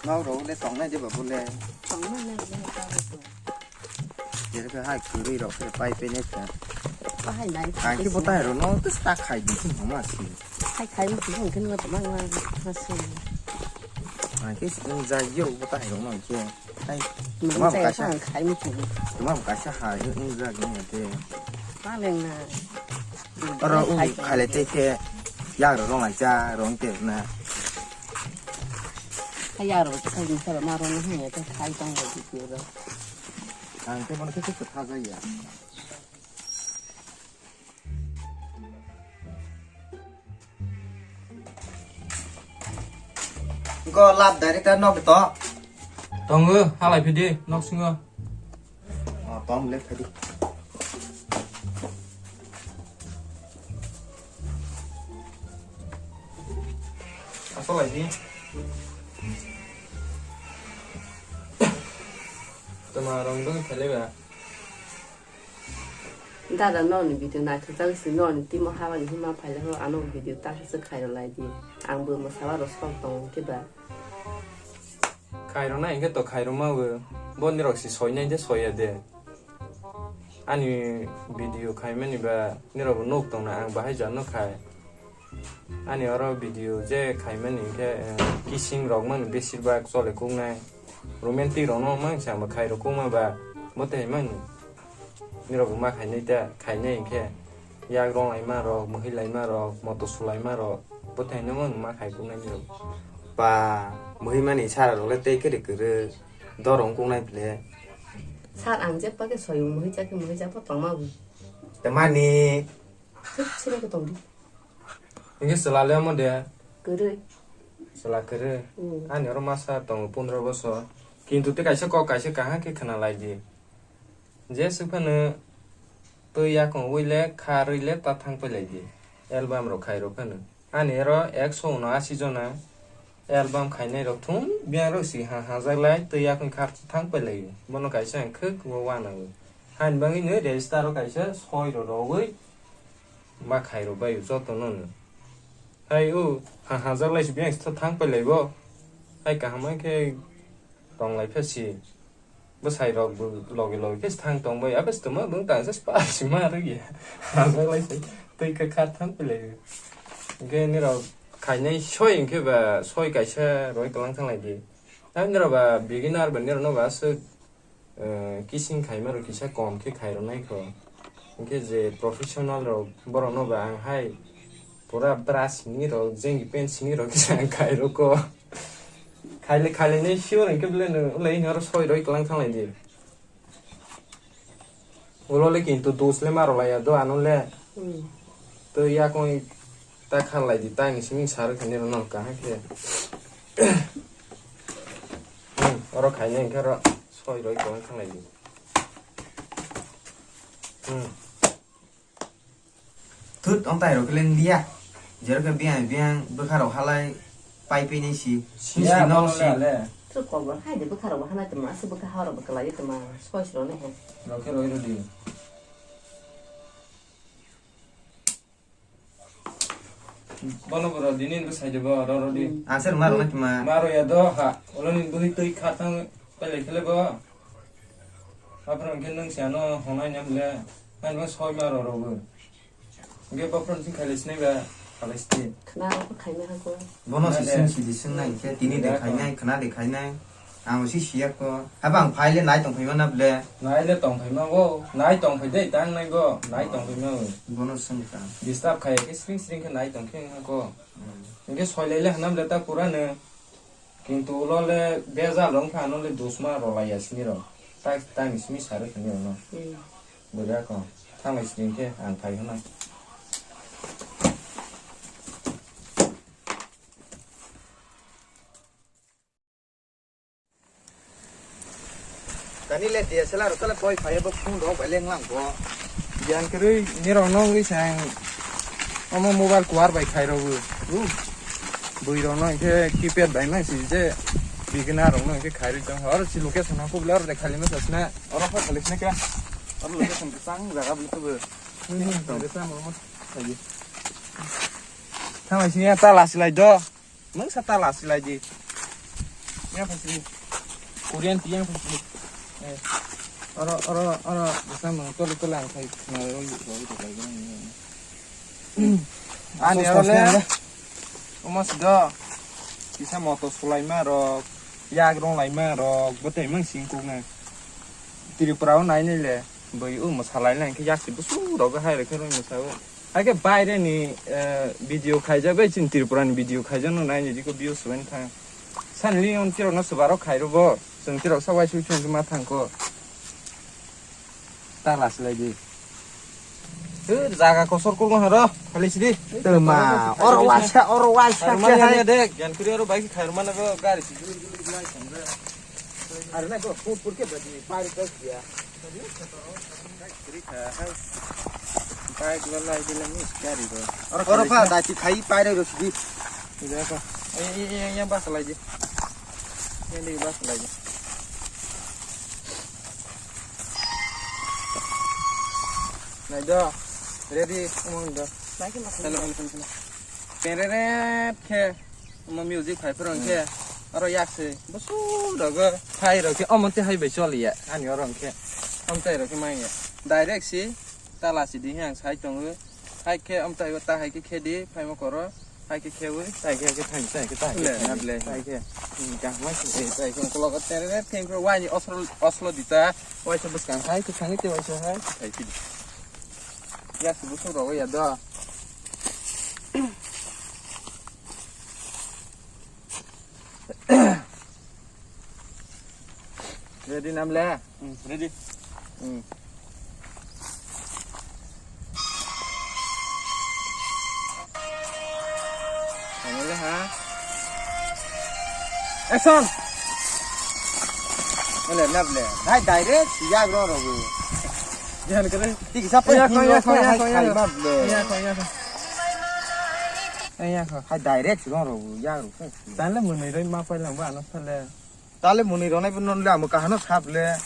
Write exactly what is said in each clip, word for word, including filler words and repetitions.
Nok rok le tongnai de babu le. Tongnai le le ta le to. Jere ke hai kwrwi rok khe pai pe ne kha. Bahai nai. Ang khe bo tai ro no khe sta khai di thung ma si. Khai khai mo thung khe no ma ma ma si. Ang khe sing ja yo bo tai ro no khe. Hai. Mo Tuma tai buka sa. Khai mo thung. Tuma buka sa ha yo ung ja ni te. Ma leng na. Oro ung khai le te khe. Ya ro rong lai cha rong te na. Hai ya ro khai ni sa ma ro ni he te khai tang ro di ro. Ang te bono khe khe kha ja ya. Go lab director nok to. Tongo, halai phidi, nok singo. Oh, tom le phidi. Asal lagi. Tama rong dong phele ba. Dada noni video naithokjak si noni timo habani hima phailai ho ano video ta se khairo lai di. Ang bo mwsaba rok sok tong khe ba. Khairo na hinkhe to khairo ma bo. Bo nirok si soi nai de soi ya de. Ani video khaimani ba nirok bo nuk tong na ang bahai jan no khai. Ani oro video je khaimani hinkhe, eh, kissing rok mani besir bak chole kuknai. Romantic rok no mang sa ma khai rok kukma ba bo te mani. Nirok bo ma khainai ta, khainai hinkhe yak rong laima rok, muhi laima rok, moto sulaima rok, bo te no mang ma khai kuknai nirok. Ba, muhi mani sara rok le tei kiri kiri dorong kuknai ble. Sir, ang je pake soyung muhi chakhe muhi chakhe tongma bo. Te mani. Sini ke tong di. Hinkhe chwla le omo de? Kwrwi. Chwla kwrwi? Hmm. Ani oro masa tongo pondro bosor. Kintu tei kaisa kok kaisa kaham khe khna lai di. Jeswk phano twi yakung wi le kha rwi le ta thang pai lai di. Album rok khai rok phano. Ani oro ekso uno asi jona album khainai rok thung biyang rok si ha hajak lai twi yakung kha thang pai lai. Bono kaisa ang khwk uanango. Haini bagwi no register o kaisa soi rok rogwi. Ma khairok bai joto no no. Hai o, ha, hajak lai si biyang si thang pai lai bo. Hai kaham khe tong lai phe si. Bwsai rok bo loge loge khe thang tong bai. Abes tuma bung tang sa pa si ma rw ya. Hajak lai si twi kha kha thang pai lai. Hwnkhe nirok khainai soi hwnkhe ba soi kaisa roi kwlang thang lai di. Hai nirok ba beginner ba nirok no ba aswk eh, kissing khaima rok kisa kom khe khairok nai kho. Hinkhe je professional rok borok no ba ang hai pura bra sini rok, jengi pen sini rok kisa ang khairok kho. Khaile, khaile ni sure hinkhe bele no ulai hino oro soi roi kwlang thang lai di. Ulo le kintu dos le maro lai ya do ano le. Hmm. To yakung ta kha lai di, ta ni simi sar khe ni rok no kaham khe. Hmm, oro khainai hinkhe oro soi roi kwlang thang lai di. Hmm. Thut, ong tai rok khe le liya. Jero khe biyang biyang bwkha rok halai pai pai nai si. Siya, si no bono si. Le. Thut kok bo hai de bwkha rok bo halai tongma, aswk bwkha ha rok bo kwlai tongma, soi si rok nai he. Rok khe roi rw di. Bono boro dini bo sai de bo oro oro di. Hmm. Answer ma rwna kima. Ma rw ya do ha. Olo ni bui twi kha thang pele khele bo. Aphro hwnkhe nwng se ano honai nam le. Nang no soi ma rw rw bo. Hwnkhe bo phone sing khaile sinai ba khalai sini. Khna rw khaina ha ko. Bono si sing si di sing nai khe tini de khainai, khna de khainai. Ang si siya ko. Haba ang phai le nai tong phaima na ble. Nai le tong phaima go. Nai tong phai de tang nai go. Nai tong phaima go. Bono sengkha. Disturb khai ke sring sring khe nai tong khe ha ko. Hmm. Hwnkhe soi lai le hanam le ta pura no. Kintu ulo le bejal rong kha ano le dusma rw lai ya sini rw. Tak tang simi sare khani no. Hmm. Bwrwi ko. Thang lai sini khe ang phai hwnai. Tani le D S L R kala koi phai bo phone rok bai leng lang bo. Yang kwrwi nirok no wngwi sang omo mobile kuar bai khai rok bo. Bui rok no khe keypad bai ma si je bigna rok no khe khai rok tong. Oro si location ha kubla oro de khali ma sasna. Oro kha khali sna kya? Oro location sang jaga bli tu bo. Tong de sa mo mo. Thang lai sini ta lasi lai do. Nung sa ta lasi lai di. Yang pasti. Korean ti yang pasti. Eh. Oro, oro, oro, bisa mengkol itu lah, saya mau itu, itu, itu, itu. Ani oro le. Omo sido. Kisa moto sulaima rok, yak rong laima rok, bwtwi mang sing kuk na. Tripura o nai nai le, bwi o mwsa lai nai khe yak si busu rok hai rok khe rong mwsa o. Hai khe baire ni, eh, video khaijak bai chini Tripura ni video khaijak no nai ni diko views wen thang. San li on tirok no swbaro khai ro bo, chwng tirok sa wai su chung ma thang ko. Ta las lai di. Hur, jaga kosor kurma haro, khali sidi. Tuma, oro waisa, oro waisa. Khairma ya dek, jan kuri oro bike khairma na go gari si. Are na go, pur pur ke badi, pari dos dia. Bike lo lai di lang ni gari go. Oro pa, dati khai pai re sidi. Ida ko. Ai, ai, ai, yang bas lai di. Yang di bas lai di. Nai do. Ready, umang do. Hello, hello, hello. Tereret khe. Omo music phai phwrwng khe. Aro yak se. Busu rogo. Phai rok khe. Omo te hai bai choli ya. Ani oro khe. Omo tai rok khe mang ya. Direct si. Tala si di yang sai tongo. Hai khe omo tai ta hai khe khe di. Phai mo koro. Hai khe khewi, tai khe, khe thang, tai khe, tai khe, le, thang, na ble. Tai khe. Hmm, kaham se. Eh, tai khe, ukolog tere, tere, thang, thang, wai ni oslo, oslo dita, wai se bwskang hai, khe thang, te wai se hai, khe thang, khe. Ya, se bwswk rogo ya do. Ready nam le? Hmm, ready. Hmm. Ano le ha? Action! Ano le nam le? Hai direct, ya bro, bro. Jangan kena. Tik sa. Ya, ya, ya, ya, ya. Ya, ya, ya. Ya, ya. Hai direct, bro, bro. Ya, bro. Tale mwnwi roi ma pai lang ba ano sale. Tale mwnwi rwnai bo non le amo kahano sap le.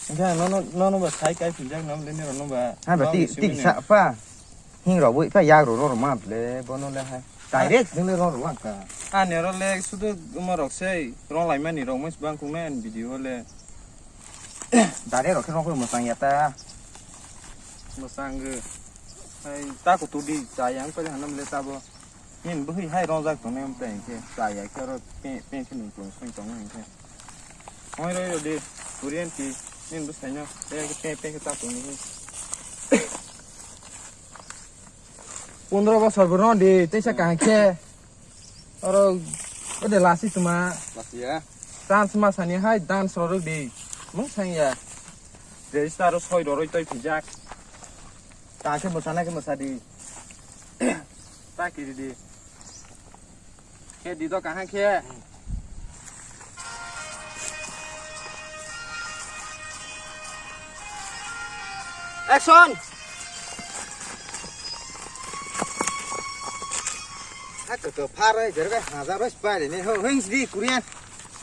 Hingke ang nono, nono ba sai kai phinjak nam le nero no ba. Ha ba ti, ti sa pa. Hing rok bo pa yak rok rok ma le bono le hai. Direct hing le rok rok ka. Ani oro le sudu mo rok sei rong lai mani rok mo bang kung na video le. Direct rok khe rok mo sang ya ta. Mo sang ge. Hai ta ko tu di cha yang pa hanam le ta bo. Nini bwkhwi hai rongjak tongnai, omo tai hinkhe chaya khe oro pe, pe khe nung tong song tongo hinkhe. Oi roi rodi, Korean ti, nini bwsai no, pe, pe, pe khe ta tong ni. Pondro bosor bo rodi, teisa kaham khe. Oro, ode lasi tuma. Lasi ya. Dance ma sani hai, dance rorok di. Mung sang ya. Register ro soi roroi toi phijak. Ta khe mwsana khe mwsa di. Ta kiri di. Khe di do kaham khe. Action! Ha, to, to, phar oi, jerga, hajar oi, spy ni, ho, hings di, Korean.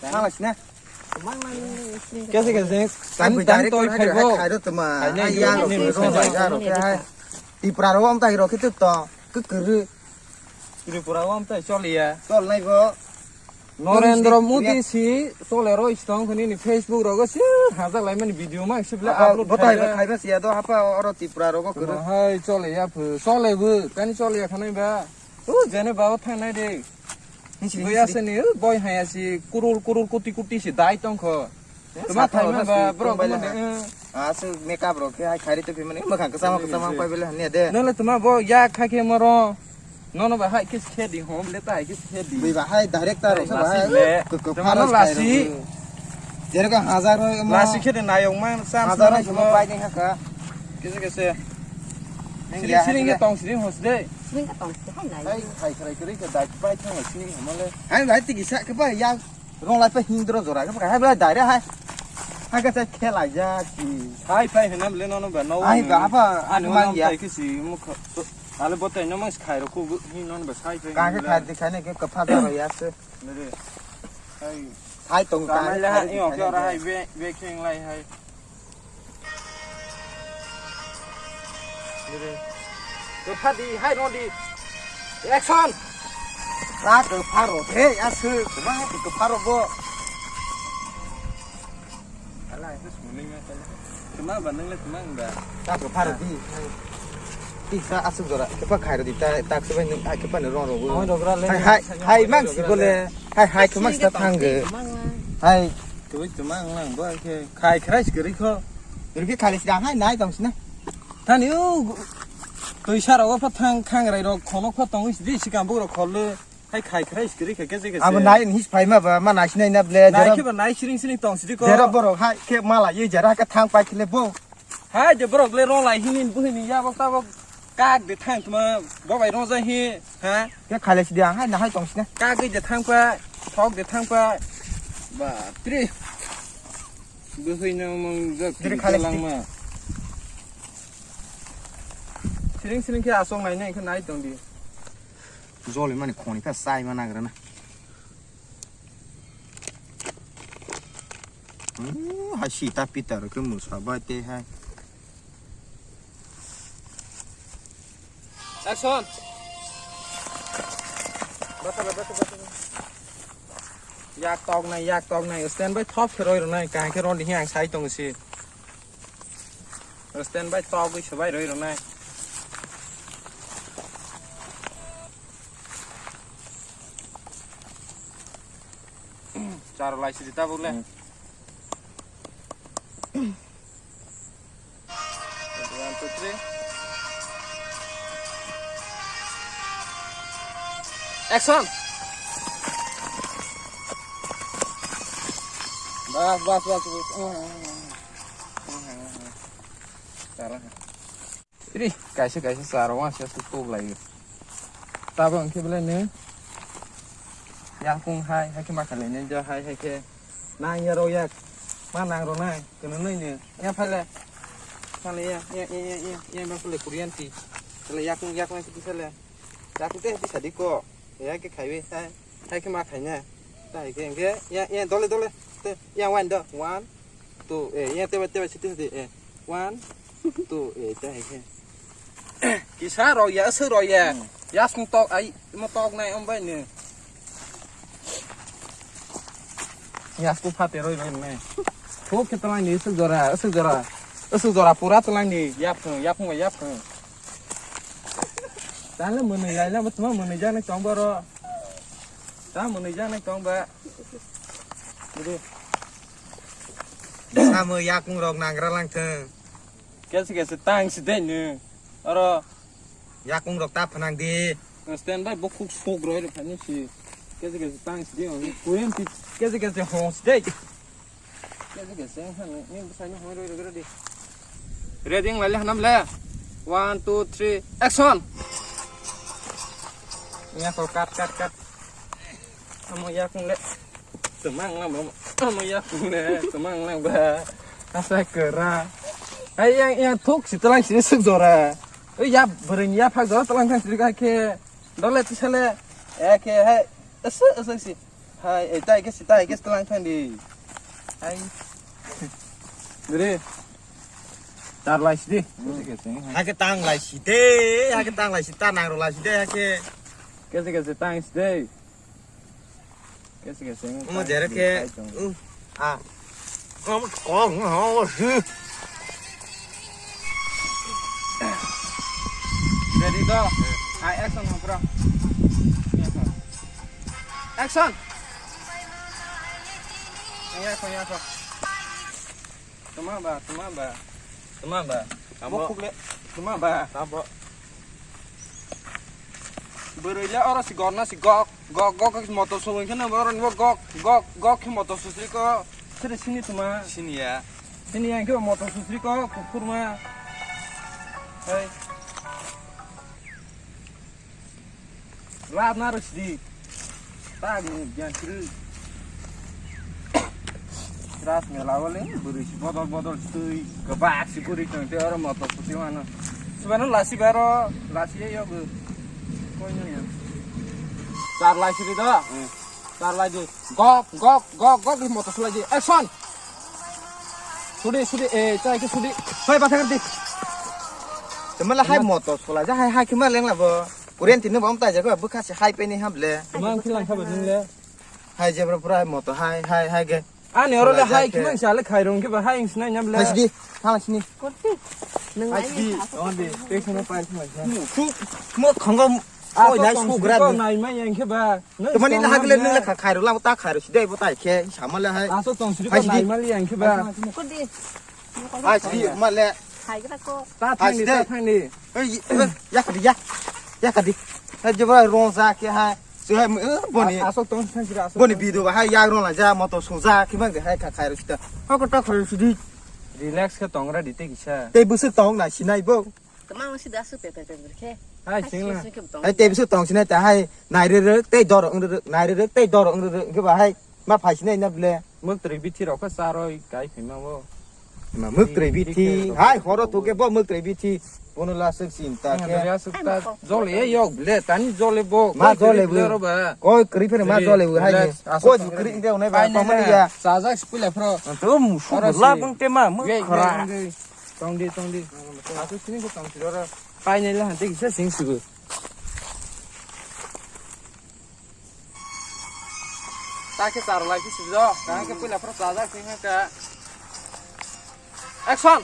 Tang. Tang, sini. Kese kese, tan tan toi khai bo. Khai do tuma. Hai yang rong lai ga rong khai. Tipra rong tai rong kitu to. Ku kuru. Tripura rong tai choli ya. Chol nai bo. Norendra Modi si chole roi stong khani ni Facebook rogo si hajak lai mani video ma si bla upload khai ba khai ba si ya do hapa oro Tripura rogo kuru. Hai chole ya phu. Chole bu. Kani chole ya khanai ba. U jene ba thang nai de. Boya se ni, boy haya si, kurur, kurur, kuti, kuti si dai tong kho. Tuma thai ma ba, bro, tong bai le ha. Asu makeup rok khe hai khari to phimani, makhang kwchama, kwchama pai bele hanya de. Nole tuma bo ya kha khe moro. Nono ba hai khe khe di hom le ta hai khe khe di. Bui ba hai director rok ba hai. Ko, ko, tuma no lasi. Jerga hajar roi mo. Lasi khe de nayong man, sam hajar roi mo pai ni ha ka. Kese, kese. Siri, siri nge tong, siri hos de. Sini ka tong si hai nai. Hai, hai, kharai, kharai, khe dai pai thang, sini hamo le. Hai, hai, tigi sa, khe pai, ya, rong lai pai hing dro jora, khe pai, hai, bai, dai re, hai. Hai, ka sa, khe lai ja, ki. Hai, pai, hena, le, no, no, ba, no, hai, no. Ba, apa, ani, mang, ya. Tai, kisi, mukha, to, ale, botai, no, mang, khai, ro, ku, hi, no, no, ba, sai, pai, ka, khe, khai, khai, ne, khe, ka, pha, da, ya, se. Ne, re. Hai. Hai, tong, ka, mai, le, hai, hai, ong, khai, khe, ora, ne, hai, be, be, kheng, lai, hai. Kwpha di, hai rw di. Action! Ra kwpha rw, he, aswk, kwbang kwpha rw bo. Tuma ba nang le tuma ba. Tak phar di. Tisa asuk jora. Kepa khai di ta tak sebai nang ai kepa ne rong rong. Hai hai hai mang si bole. Hai hai kemang sta thang ge. Hai. Tui tuma lang ba ke khai khrai si gari kho. Rikhe khali sida hai nai tong sina. Thani u tui sara o pha thang khang rai rok khonok pha tong si di si kam bu rok khol le. Hai khai khrai si gari khe ke je ke. Abo nai ni phai ma ba ma nai sinai na ble. Nai khe ba nai siring siring tong si di ko. Jera borok hai khe mala ye jera ke thang pai khle bo. Hai je borok le rong lai hini buhini ya bok tabok kak de thang tuma bo bai rong jai hi ha. Ke khale si di ang hai na hai tong sina. Kak de thang pa thok de thang pa. Ba tri. Buhino mung jak. Diri khale si di. Langma. Siring siring khe asong nai nai khe nai tong di. Joli mani khoni kha sai ma nagra na. Hmm, hai sita pita rok khe musa bai te hai. Action. Bata bata bata. Yak tok nai, yak tok nai. Stand by top khe roi rwnai, kahai khe roni hi ang sai tong si. Stand by tok wi sabai roi rwnai. Char lai sidi tabuk le. Hmm. One, two, three. Action! Bas, bas, bas, bas. Tara. Iri, kaisa kaisa chara wngse se tuk lai. Tabo hwnkhe belai nw yakung hai, hai khe ma khalai nai, ja hai, hai khe nang ya rw yak, ma nang rw nai, kwnwi nw ya phai le, phai le ya, ya, ya, ya, ya, ya, ma phai le Korean ti, phai le yakung, yakung ti phai le, yakung te ti sadi ko, ya khe khaiwi hai, hai khe ma khaina, ta hai khe hwnkhe ya, ya, dole, dole, te, ya, one do, one, two, eh, ya, teba, teba, siti, siti, eh. One, two, eh, ta hai khe. Kisa rok ya, aswk rok ya. Hmm. Yasmung tok, ai, imo tok nai, om bai ni. Yasku phate roi roi nai. Thuk khe twlang ni, aswk jora, aswk jora. Aswk jora pura twlang ni, yap thung, yap thung, yap thung. Tale mwnwi lai la, tuma mwnwi jak nai tong boro. Ta mwnwi jak nai tong ba. Bidi. Samo yakung rok nangra lang thung. Kesa kesa tang si dei nw. Oro. Yakung rok ta phanang di. Stand by bo khuk sok roi roi phani si. Kesa kesa tang si dei. Korean ti kesa kesa hong si dei. Kesa kesa hang ni bwsai no hong roi roi di. Ready lai le hanam le. One, two, three, action. Ya ko cut, cut, cut. Amo yakung le. Twmang lang ba, omo yakung le, twmang lang ba. Asa kwra. Ai, yang, yang thuk si twlang si suk jora. Oi, ya, bwrwi ni yaphak jora twlang thang si khe. Dole tisa le. Eh, khe, hai. Asa, asa si. Hai, eh, tai khe si, tai khe twlang thang di. Hai. Dere. Tar lai si di. Hakhe tang lai si de, hakhe tang lai si, ta nang ro lai si de, hakhe. Kese kese tang si de. Kese kese. Omo jere khe, uh, ah. Omo kong, omo si. Ready go. Ah, action ho, bro. Action. Action. Iya, ko, iya, ko. Tuma ba, tuma ba. Tuma ba. Tamo. Bokuk le, tuma ba. Tamo. Bwrwi le oro si gokna si gok, gok, gok, gok, motor sogwi kheno oro ni bo gok, gok, gok khe motor susri ko. Sini sini tuma. Sini ya. Sini ya khe motor susri ko, kukurma. Hei. Lab na rw sidi. Tak ni biang kiri. Ras mela wale bwrwi si bodol bodol twi kwbak si guri tong te oro motor puti mano. Subano lasi baro lasi ye yogo. Koi no ya. Char lai sidi do. Hmm. Char lai di. Gok gok gok gok di motor sulai di. Action. Sudi sudi eh chai ke sudi. Hoi batang di. Temala hai motor sulai ja hai hai kima leng labo. Korean tini bom tai jago bwkha se hai pe ni hable. Mang khilang kha ba nung le. Hai jebra pura hai moto hai hai hai ge. Ani oro le hai khe mang sale khairung khe ba hai sinai nyam le. Hai sidi, thang sini. Korti. Nwng hai sidi, on de, te sono pai thang. Su, mo khongo. Oi, nai su gra. Nai mai yang khe ba. Tmani na hagle nwng le khairung la ta khairung sidi bo tai khe sama le hai. Aso tong sidi ko nai mai yang khe ba. Korti. Hai sidi ma le. Hai gra ko. Ta thang ni, ta thang ni. Oi, ya kadi ya. Ya kadi. Hai jebra rong sa khe hai. Sehai, eh, boni. Asok tong sang sira asok. Boni video ba hai yak rong la ja motor sung ja khimang de hai kha khai ro sita. Ha ko ta khai ro sidi. Relax khe tong ra di te kisa. Tei busuk tong na sinai bo. Tama si da su pe pe pe khe. Hai sing la. Hai tei busuk tong sinai ta hai nai re re tei dor ong re re nai re re tei dor ong re re khe ba hai. Ma phai sinai na ble. Mwktwi bithi rok khe charoi kai phaima bo. Ma mwktwi bithi. Hai horo thuke bo mwktwi bithi. Bono la sik sinta khe. Jole e yok ble tani jole bo. Ma jole bo. Koi kri phere ma jole bo hai. Koi kri de onai ba komani ya. Sajak sipila phro. To musu la bung te ma mu khra. Tong di tong di. Asu sini ko tong siro. Pai nei la hante kisa sing sugu. Ta khe char lai khe sibjo. Ta khe puila phro chajak sing khe. Action.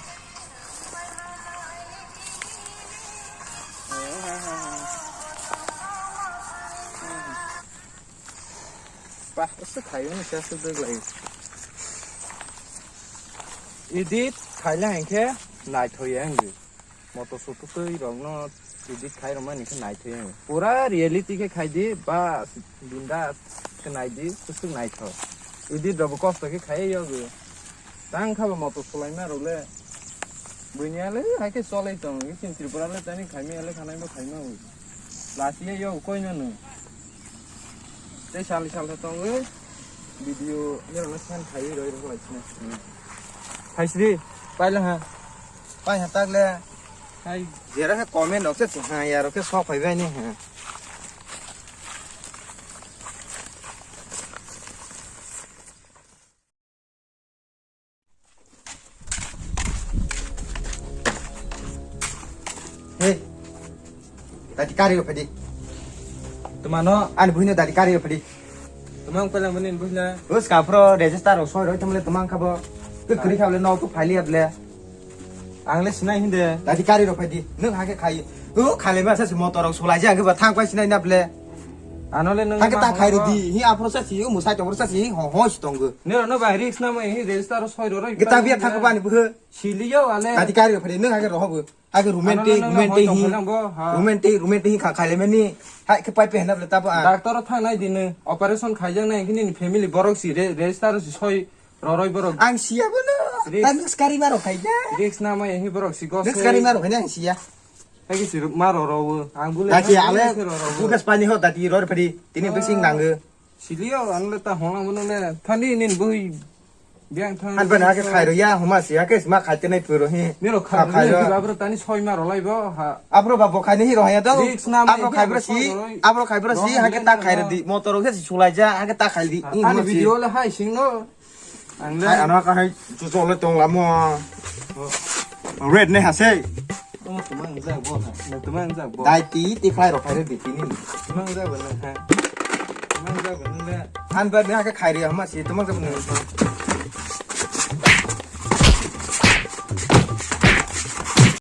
Bah, ese khayo ni sa su dog lai. Edit khaila hingke naithoi ang. Moto sotutwi rokno edit khai rwmani khe naithoi ang. Pura reality khe khai di, bas, bindas khe nai di, kusuk naithok. Edit rokbo kosto khe khai yogo. Tang kha ba moto sulaima rok le. Buini ale hai khe cholai tong, chini Tripura le tani khaima ale khanai bo khaima. Lasi ye yogo koi mano. Tei sal sal khe tongwi video nirokno send khaiwi roi rwkhlai sino. Phaisidi, paila ha. Pai ha takle. Hai. Jera khe comment rok se ha ya rok khe sok phai bai ni ha. Hey. Dati kari rok phadi. Tumano? Ani buhino dati kari rok phadi. Tumang pala mani buhina. Us ka phro register rok soi roi tamle tumang khabo. Ke kri khable no ko phali able. Ang le sinai hinde. Dati kari rok phadi. Nung hake khai. U khale ba sa motor rok sulai ja ke ba thang pai sinai na ble. Ano le nung. Hake ta khai rodi. Hi aphro sa si u musai to sa si ho ho si tong. Ne no ba risk na mai hi register soi roi. Kita biya thang ba ni buh. Siliyo ale. Dati kari rok phadi nung hake rohobo. Hake romantic, romantic hi. Romantic, romantic hi kha khale mani. Hai ke pai pe hena ble tabo a. Doctor thang nai dinu. Operation khaijak nai kini family borok si register si soi. Roroi borok. Ang siya bono. Risk. Tang skari maro khai da. Risk na mai hi borok si gos. Skari maro khai ang siya. Hai ki si ma roro. Ang bule. Dati ale. Bukas pani ho dati ror pedi. Tini besing nangu. Siliyo ang le ta hona bono le. Thani nin bui. Biang thang. An bana ke khairo ya homa si ya ke ma khai tenai puro hi. Miro khai ro. Abro tani soi maro lai bo ha. Abro ba bo khai ni hi ro ya do. Risk na mai. Abro khai bro si. Abro khai bro si ha ke ta khai di. Motor ke si sulai ja ha ke ta khai di. Ani video le hai sing no. Ang le. Hai, ano ka hai, chu chu le tong lamo. Red ne hase. Tong tumang jak bo ha. Tong tumang jak bo. Dai ti, ti khlai rok phai re di tini. Tumang jak bo nang ha. Tumang jak bo nang le. Han ba ne ha ke khai ri hama si, tumang jak bo nang.